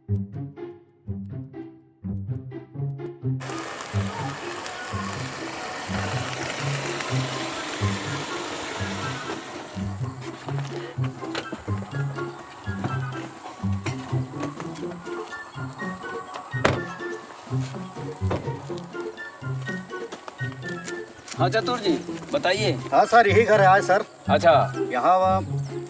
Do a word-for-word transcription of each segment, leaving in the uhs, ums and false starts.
हाँ चतुर जी, बताइए। हाँ सर, यही घर है आज सर। अच्छा। यहाँ वहाँ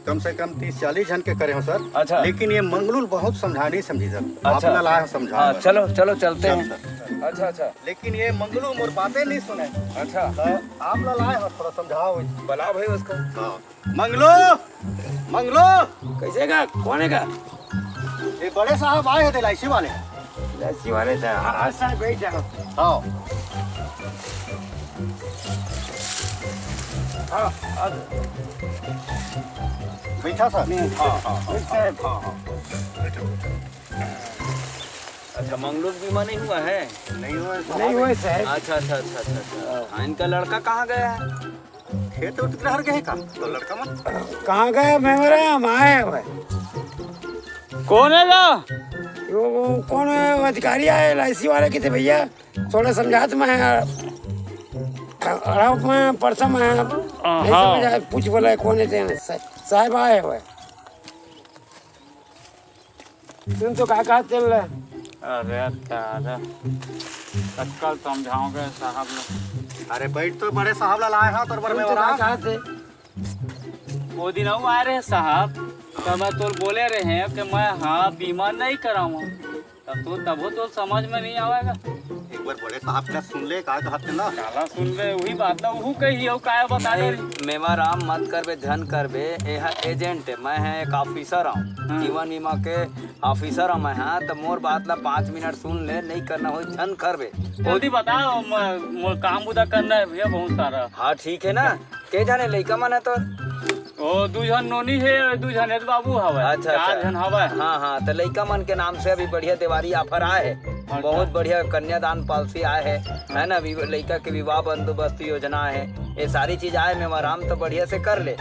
कम से कम तीस चालीस झन के करे हों सर। अच्छा। लेकिन ये मंगलू ल बहुत समझाय, नहीं समझी सर। अच्छा। आप ला लाए हों समझाय हाँ, बर। चलो, चलो चलते हैं। सर। अच्छा, अच्छा। लेकिन ये मंगलू मोर बातें नहीं सुने। अच्छा। तो आप ला लाए हों, थोड़ा समझाओ। बुलाओ भाई उसको। हाँ। मंगलू, मंगलू। कैसे का? कौन है का? ये बड़े साहब आए हैं एल आई सी वाले। एल आई सी वाले तो हाँ, सर, बैठ जाओ। हाँ। हाँ, आ जाओ। बैठा सर। हाँ, हाँ, हाँ, बैठ साहब। हाँ, हाँ। बैठो, बैठो। अच्छा, मंगलू का बीमा नहीं हुआ है? नहीं हुआ है साहब। नहीं हुआ है साहब। अच्छा, अच्छा, अच्छा, अच्छा, अच्छा। हाँ। हाँ, इनका लड़का कहाँ गया है? खेत उत डहर गए का? तो लड़का मन कहाँ गए? मैं मेरा हम आए हैं भाई। कौन है गा? वो, वो कौन है? अधिकारी आए, एल आई सी वाले के थे भैया, थोड़ा समझात मैं यार। अरे मैं परसम है, नहीं हाँ। समझ आया, पूछ बोला कौन है तेरे? सा-, साहब आए हुए। सुन तो का, का चल रहा है? अरे दादा, कतका समझाओगे साहब लोग। अरे बैठ तो, बड़े साहब ला लाए हा तोर बर में। का कहत हे? वो दिन अउ आए रहे साहब, तो मैं तोर बोले रहे कि मैं हाँ बीमा नहीं कराऊँ, तब तो तबो तो समझ में नहीं आवेगा। एक बार बड़े साहब का सुन ले, का कहत हे ना। काला सुन ले, वही बात ना, वहू कही हो, काय बता दे। नहीं, मेवा राम मत करबे, झन करबे, ये एजेंट है, मैं है एक ऑफिसर हूँ, हाँ। जीवन बीमा के ऑफिसर हूँ मैं, हाँ, तो मोर बात ला पाँच मिनट सुन ले, नहीं करना हो झन करबे। जल्दी बताओ, म-, मोर काम बुदा करना है भैया, बहुत सारा। हाँ, ठीक है ना, के जाने लइका मन है तो? ओ, दू झन नोनी हे, दू झन हे बाबू हवय। अच्छा, चार अच्छा। झन हवय। हाँ, हाँ, तो लइका मन के नाम से अभी बढ़िया देवारी ऑफर आए है। अच्छा। बहुत बढ़िया कन्यादान पॉलिसी आए है, है ना? वि-, लइका के विवाह बंदोबस्त योजना है, ये सारी चीज आए में आराम तो बढ़िया से कर ले।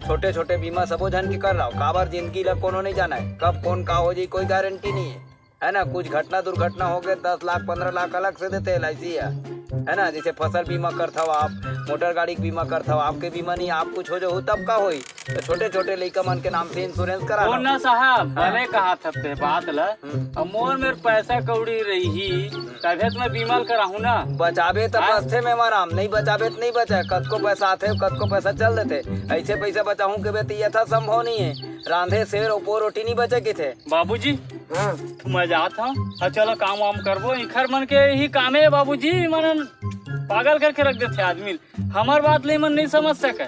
छोटे छोटे बीमा सबो झन के कर रहा हूँ, काबर जिंदगी ला कोनो नहीं जाना है, कब कौन का हो जाए कोई गारंटी नहीं है। है ना, कुछ घटना दुर्घटना हो गए, दस लाख पन्द्रह लाख अलग से देते एल आई सी है, है ना, जैसे फसल बीमा करत हव आप, मोटर गाड़ी के बीमा करत हव, आपके बीमा नहीं, आप कुछ हो जाओ तब का होई? तो छोटे छोटे लइका मन के नाम से इंश्योरेंस करा लो। ना साहब, हाँ। भले कहा था ते बात ला, हम्म। अब मोर मेर पैसा कौड़ी रही, तभे तो मैं बीमा कराहूँ ना। बचाबे तो हाँ। बचथे में आराम, नहीं बचाबे तो नहीं बचे, कतको पैसा आथे, कतको पैसा चल देथे, ऐसे पैसा बचाहूँ के बेटी यथा संभव नहीं है, रांधे सेर और पो रोटी नहीं बचे किथे। बाबूजी, हाँ। मैं जात हूँ। हाँ, चलो काम वाम करबो। इखर मन के ही काम है बाबूजी, मन पागल करके रख देथे आदमी। हमर बात ले मन नहीं समझ सके,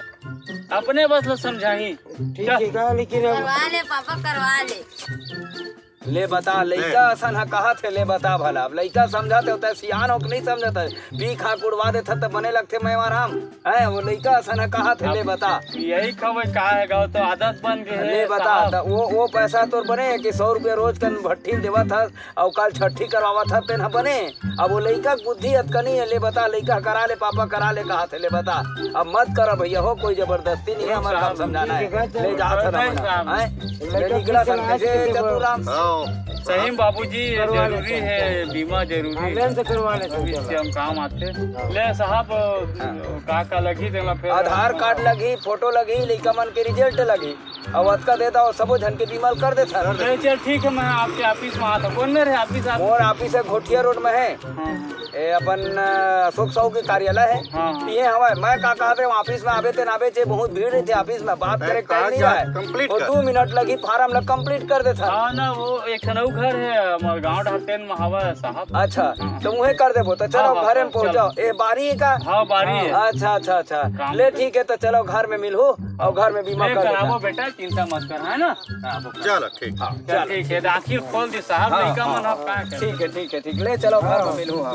अपने बस ला समझाही। ठीक चल। है का, लेकिन अब करवा ले पापा, करवा ले। ले बता, लइका असन ह कहा थे, ले बता भला। अब लइका समझत हे, तैं सियान हो कि नहीं समझत हे? पी खा के उड़वा देथस त बने लगथे मैं आराम। हैं, वो लइका असन ह कहा थे, ले बता। यही खबर का है, गाँव तो आदत बन गए ले है बता, साहब। त वो, वो पैसा तोर बने है कि सौ रुपया रोज कन भट्ठी देवत हस, अउ काल छट्ठी करवावत हस, तेन ह बने? अब वो लइका के बुद्धि अतकनी है, ले बता, लइका करा ले, पापा करा ले, कहा थे, ले बता। अब मत करा भैया हो, कोई जबरदस्ती नहीं है, हमारे काम समझाना है। ठीक है, ले जात है नहीं ना, साहब। हैं? ले लड़का निकला किस तरह संग से से देबो? चतुराम। हाँ। सही में बाबूजी, ये करवा ले जरूरी सर, है, चलो। बीमा जरूरी हाँ, है। लेन से करवा ले सर, भविष्य चलो। हम काम आते। हाँ। ले साहब, हाँ। का का लगही तेला फिर? आधार कार्ड लगही, फोटो लगही, लइका मन के रिजल्ट लगही। अब अतका दे दो, सबो झन के बीमा कर दे सर। ले चल, ठीक है, मैं आपके ऑफिस में आता। कौन में रहे ऑफिस आप? मोर ऑफिस है घोटिया रोड में है। हाँ। ए अपन, अ, अशोक साहू के कार्यालय है। हाँ, हाँ। ये हवा है। मैं का कहते हैं, ऑफिस में आबे ते ना आबे, चे बहुत भीड़ रही थी ऑफिस में, बात करे टाइम नहीं रहा है। कंप्लीट और कर। दो मिनट लगी, फार्म ला कंप्लीट कर देता। हाँ ना, वो एक ठन अउ घर है, हमारे गांव ढाटेन में हवा है साहब। अच्छा, हाँ। तो वहीं कर देबो, तो चलो हाँ, हाँ, घरे में चलो। पहुंचाओ। ए बारी है का? हाँ, बारी है। अच्छा, अच्छा, अच्छा। काम ले कर। ठीक है, तो चलो घर में मिलू और घर में बीमा ले कर कराबो देता। बेटा, चिंता मत कर, है ना? कराबो, कराबो। चलो, ठीक। हाँ, चल, चलो। ठीक है, आखिर खोल दी साहब, हाँ, लइका हाँ, मन अब हाँ। का करे? ठीक है, ठीक है, ठीक। ले चलो, घर में हाँ। मिलू, हाँ।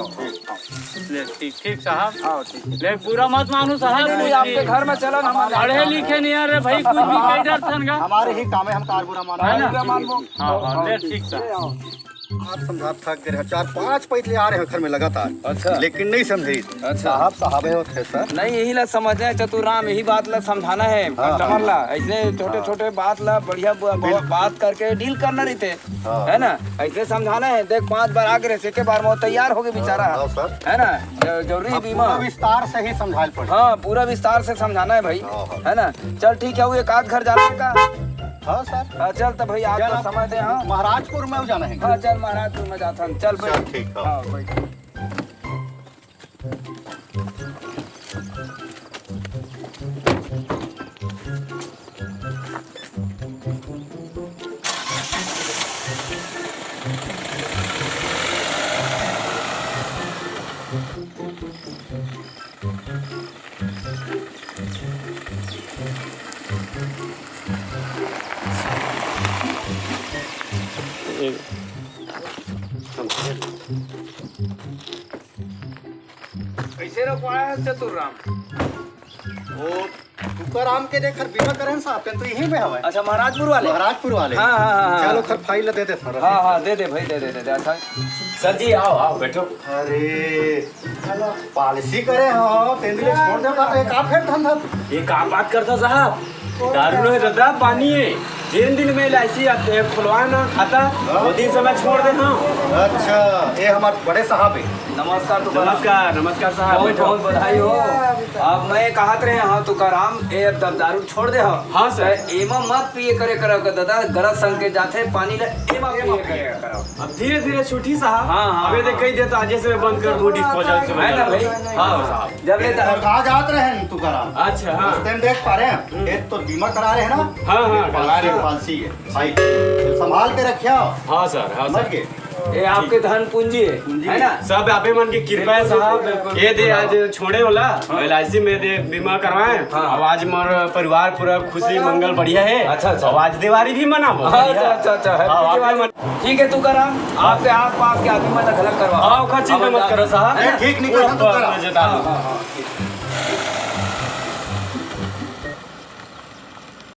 ले, ठीक, ठीक साहब। हाँ, ठीक। ले, बुरा मत मानू साहब, नहीं, कुछ आपके नहीं। घर में चलो ना, हमारे पढ़े लिखे नहीं है रे भाई, कुछ भी कह डरथन का। हमारे ही काम है, हम कार बुरा मानो। है ना? बुरा मानबो। हाँ, हाँ, ले, ठीक साहब। आप समझा थक गए हैं, चार पांच पैज ले आ रहे हैं घर में लगातार। अच्छा। लेकिन नहीं समझे। अच्छा। साहब, साहब है होते सर। नहीं, यही ला समझना है चतुर राम, यही बात ला समझाना है हाँ, कस्टमर हाँ। ला। ऐसे छोटे हाँ। छोटे बात ला बढ़िया ब-, ब-, बिल्कुल। बात करके डील करना रहते, हाँ। है ना? ऐसे समझाना है। देख, पांच बार आगे रहे, एक बार में तैयार हो गए बेचारा, हाँ, हाँ, सर। है ना? ज-, जरूरी अब बीमा। पूरा विस्तार से ही समझाना पड़ेगा। हाँ, पूरा विस्तार से समझाना है भाई, हाँ, हाँ। है ना? चल ठीक है, वो एक आध घर जाना है का? हाँ सर। हाँ, चल तो भाई, आज चल तो आप समय दे, हाँ। महाराजपुर में जाना है। हाँ, चल महाराजपुर में जाता हूँ, चल भाई। चल, ठीक है। हाँ भाई। कैसे रखवाया है चतुर राम? वो तुकाराम के देख, खर बीमा करे हैं साहब, तेन तो यहीं पे हवा है। अच्छा, महाराजपुर वाले? महाराजपुर वाले। हाँ, हाँ, हाँ, हाँ। चलो, खर फाइल दे दे, सर। हाँ, हाँ, दे दे भाई, दे दे, दे दे। अच्छा, सर जी, आओ, आओ, बैठो। अरे, पॉलिसी करे हो, तेन ले छोड़ देता तो एक आप फिर धंधा। ये का बात करता साहब? दारू नो है दादा, पानी है। जिन दिन में एल आई सी आप, ए, खुलवाए ना खाता, हाँ। वो दिन से मैं छोड़ दे, हाँ। अच्छा, ये हमारे बड़े साहब है। नमस्कार तुकाराम। नमस्कार, नमस्कार साहब, बहुत, बैठो। बहुत बधाई हो। अब मैं कहत रहे, हाँ तुकाराम, ये अब द-, दारू छोड़ दे हो। हाँ सर। तो एमा मत पिए करे करो के दादा, गलत संकेत जाथे, पानी ले एमा पिए करे करो। अब धीरे धीरे छूटी साहब। हाँ, हाँ, अबे देख हाँ। कही देता, आज से मैं बंद कर दूँ डिस्पोजल से। है ना भाई? हाँ साहब। जब ले तो कहाँ जात रहे हैं तुकाराम? अच्छा, हाँ। उस टाइम देख पा रहे हैं, हम्म। एक तो बीमा करा रहे हैं ना? हाँ, हाँ, करा रहे हैं। पॉलिसी है भाई, संभाल के रखिया। हाँ सर, हाँ समझ सर। गए? ये आपके धन पूंजी है, पूंजी है ना? सब आपे मन की कृपा है साहब। बिल्कुल, बिल्कुल। ये दे आज छोड़े वाला, हाँ। एल आई सी में दे बीमा करवाए। हाँ। अब आज मोर परिवार पूरा खुशी मंगल बढ़िया है। अच्छा, अच्छा। अब आज दिवाली भी मनाबो। अच्छा, अच्छा, अच्छा, हाँ, happy आप दिवाली। मन- ठीक है तुकाराम, आपके आसपास के आदमी मन घलक करवा। हाँ, ओखर चिंता मत करो साहब। है ना? ठीक निकल ऊपर तुकाराम। मैं जता दूँ। हाँ, हाँ, हाँ, ठीक।